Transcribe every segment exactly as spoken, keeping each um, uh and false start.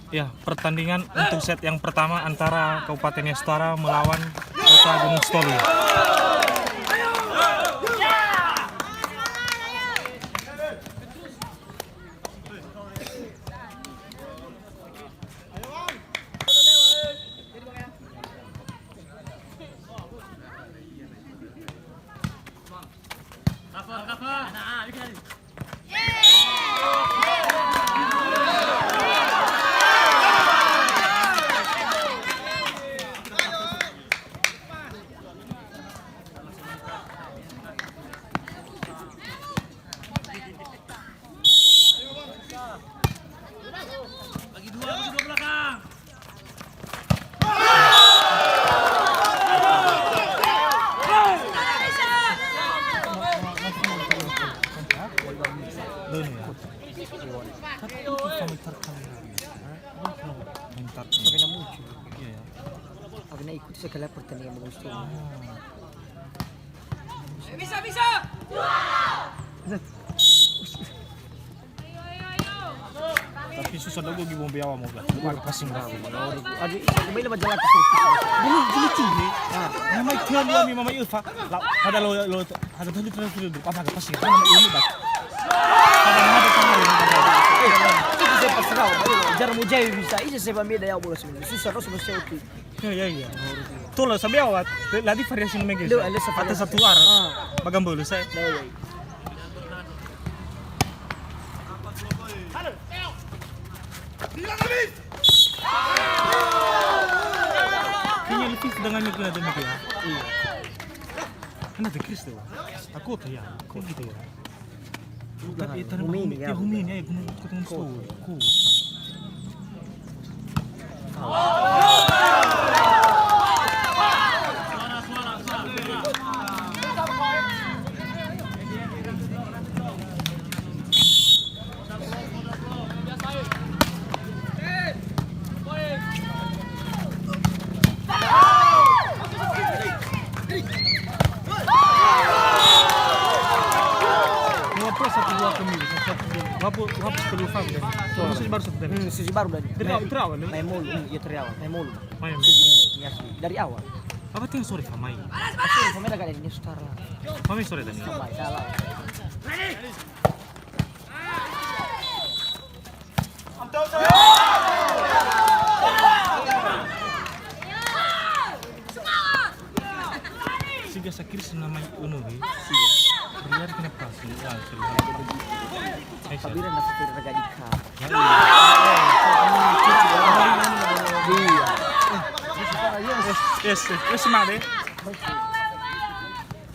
Ya, pertandingan untuk set yang pertama antara Kabupaten Nias Utara melawan Kota Gunung Sitoli. Bagi dua, bagi dua belakang. Tapi na ikuti sekali pertandingan bagus tuh. Bisa, bisa. Tapi susah dogo gi bombe awak moga. Wah, passing dah. Aduh, main lewat jalan. Dulu, dulu cumi. Nah, mai tuan dua mi mama Ilfa. Ada lo, lo, ada tuan itu, apa, passing. Nama ini, Bang. Ada, ada, ada. Eh, itu saya pasrah. Jarang mau jahit bisa. Ini saya pamit dah ya, bola semua. Susah, terus, susah, oke. Ya, ya, ya. Tola sabi awat. Lagi variasi nama, guys. Ada satu arah. Bagambol saya. Kayaknya lebih sedang kami kena demi dia. Iya. Kan ada Chris tuh. Aku tuh ya. Aku gitu ya. Tapi tanah Humini, ya, Humini, ya, Gunung Kota Gunung Sitoli. Cool. Dua puluh satu dua pemilu, satu satu dua. Dua puluh, dua puluh sepuluh Februari. Sudah baru satu dari. Hmm, sudah baru dari. Dari awal, dari awal, dari? Main mulu, hmm, iya, dari awal, main mulu. Main mulu. Iya, dari awal. Apa tuh yang sore sama ini? Sore sama ini agak dari Nias Utara. Kami sore tadi. Sama, salah. Siga sakiri senamai unu, he? Siga. Biar kena pas, ya, seri. Kabira na fakir raga dika. Iya. Yes, yes, yes, made.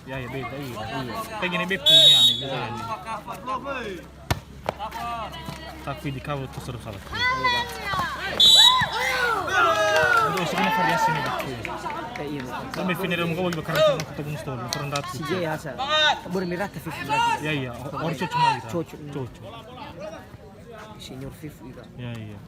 Ya, ya, beda, iya. Iya. Pengen beda punya nih, gitu. Tapi di kau tuh seru salah. Aduh, sini variasi nih, betul. Kayak iya. Sampai final mau kau bagi bakar sama Kota Gunung Sitoli, ukuran ratu. Si J ya, sa. Boleh merah ke Vivi lagi. Ya, iya. Or cocok lagi. Cocok. Cocok. Senior Vivi kan. Ya, iya.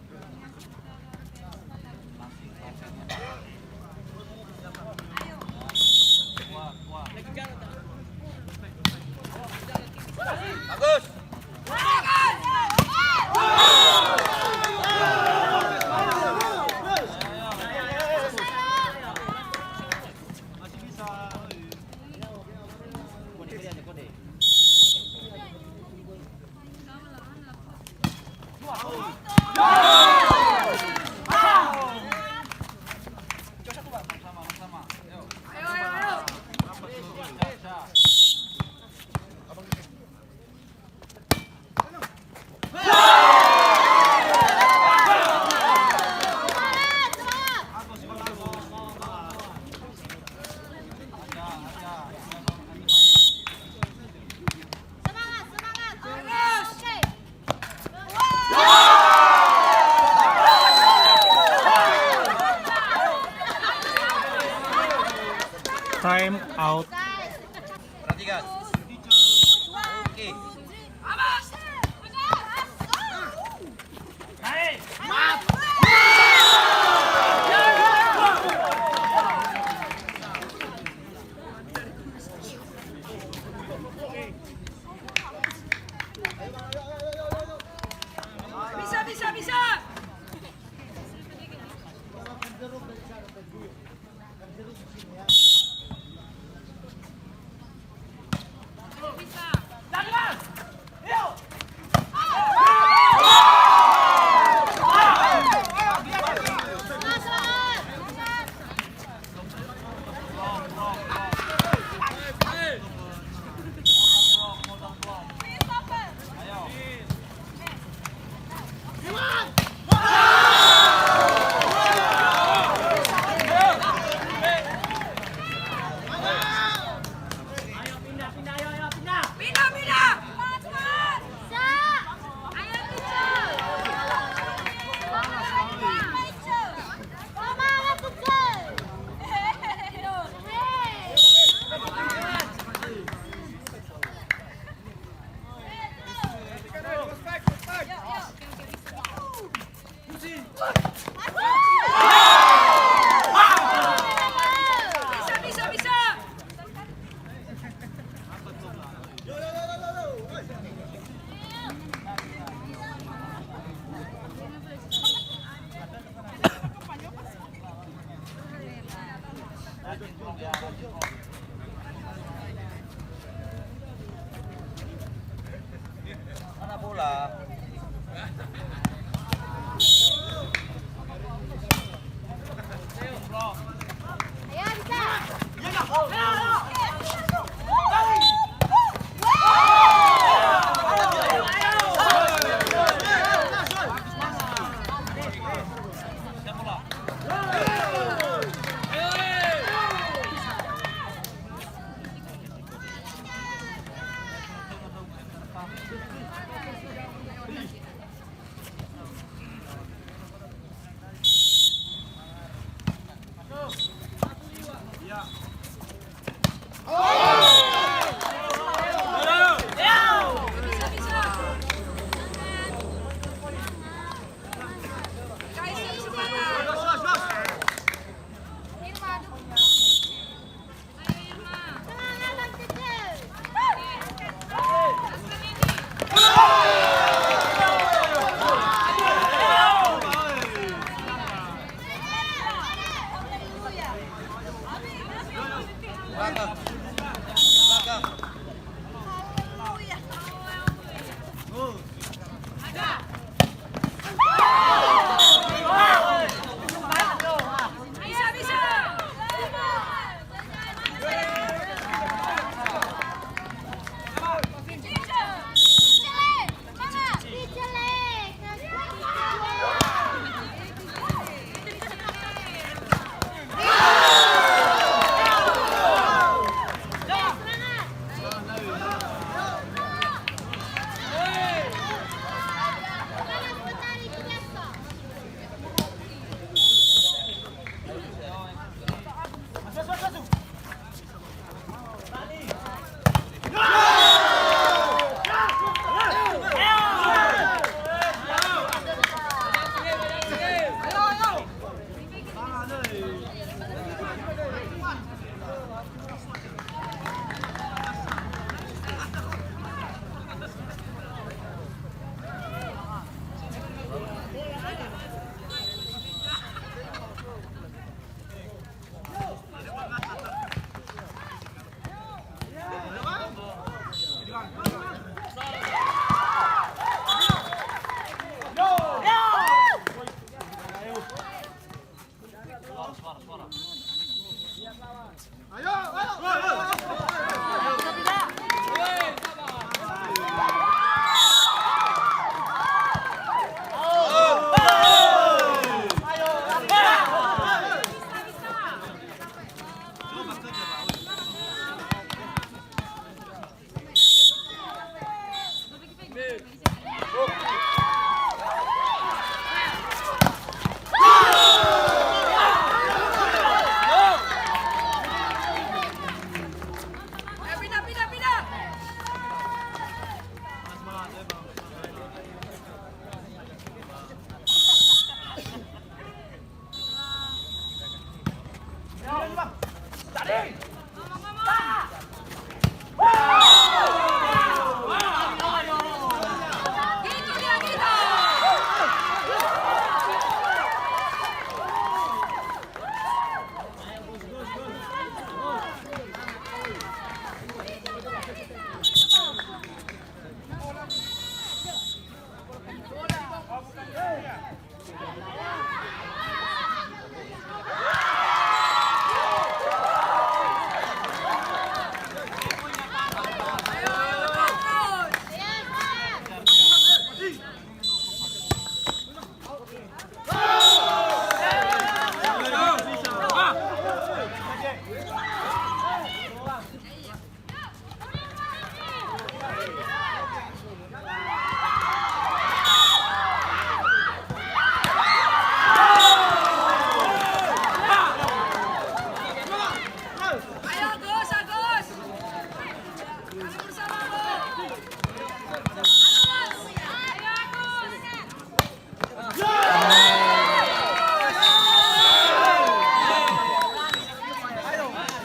Bola.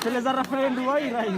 Selezara friend dua irai.